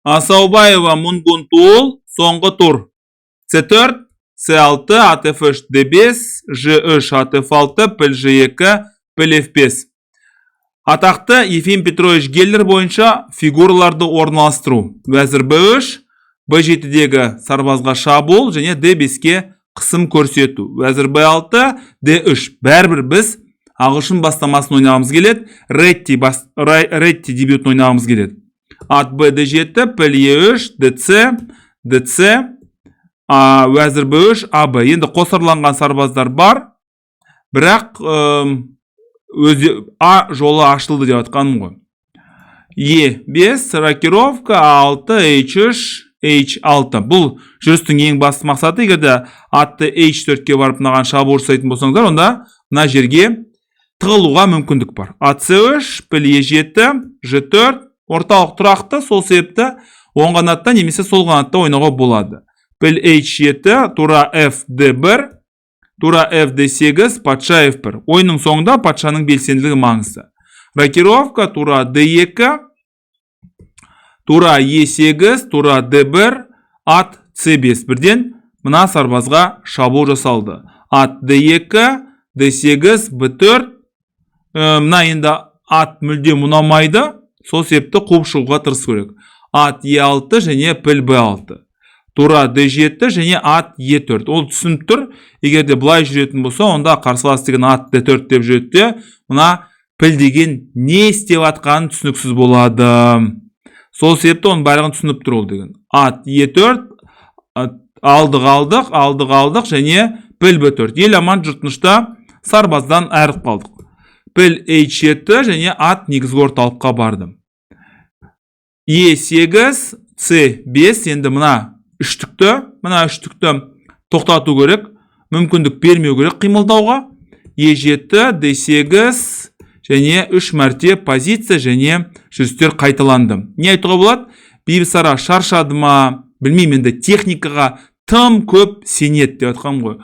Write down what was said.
Асаубаева Мунгунтуул, соңғы тур. C4, C6, ат F3, D5, G3, ат F6, піл G2, піл F5. Атақты Ефим Петрович Геллер бойынша фигураларды орналастыру. Уәзір B3, B7-дегі сарбазға шабуыл және D5-ке қысым көрсету. Уәзір B6, D3. Бәрібір біз ағылшын бастамасын ойнағымыз келеді. Ретти дебютін ойнағымыз келеді. Ат Б D7, піл E3, DC, DC, уәзір B3, АБ. Енді қосарланған сарбаздар бар. Бірақ өзі А жолы ашылды деп жатқаным ғой. Е5, рокировка, А6, H3, H6. Бұл жүрістің ең басты мақсаты, егер де атты H4-ке барып мынаған шабуыл жасайтын болсаңыздар, онда мына жерге тығылуға мүмкіндік бар. Ат C3, піл E7, G4, орталық тұрақты, сол себепті оң қанатта немесе сол қанатта ойнауға болады. Піл H7, тура F D1, тура F D8, патша F1. Ойынның соңында патшаның белсенділігі маңызды. Рокировка, тура D2, тура E8, тура D1, ат C5. Бірден мына сарбазға шабуыл жасалды. Ат D2, D8, B4. Мына енді ат мүлдем ұнамайды. Сол себепті қуып шығуға тырысу керек. Ат E6 және піл B6. Тура D7 және ат E4. Ол түсініп тұр. Егер де былай жүретін болса, онда қарсылас деген ат D4 деп жүреді де, мына піл деген не істеп жатқаны түсініксіз болады. Сол себепті оның барлығын түсініп тұр ол деген. Ат Е4, алдық, алдық, алдық, алдық және піл Б4. Ел аман, жұрт тынышта сарбаздан айырылып қалдық. Піл H7 және ат негізгі орталыққа барды. Е8, С5. Енді мына үштікті тоқтату керек, мүмкіндік бермеу керек қимылдауға. Е7, Д8 және үш мәрте позиция және жүрістер қайталанды. Не айтуға болады? Бибісара шаршады ма, білмеймін, енді техникаға тым көп сенеді деп жатқаным ғой.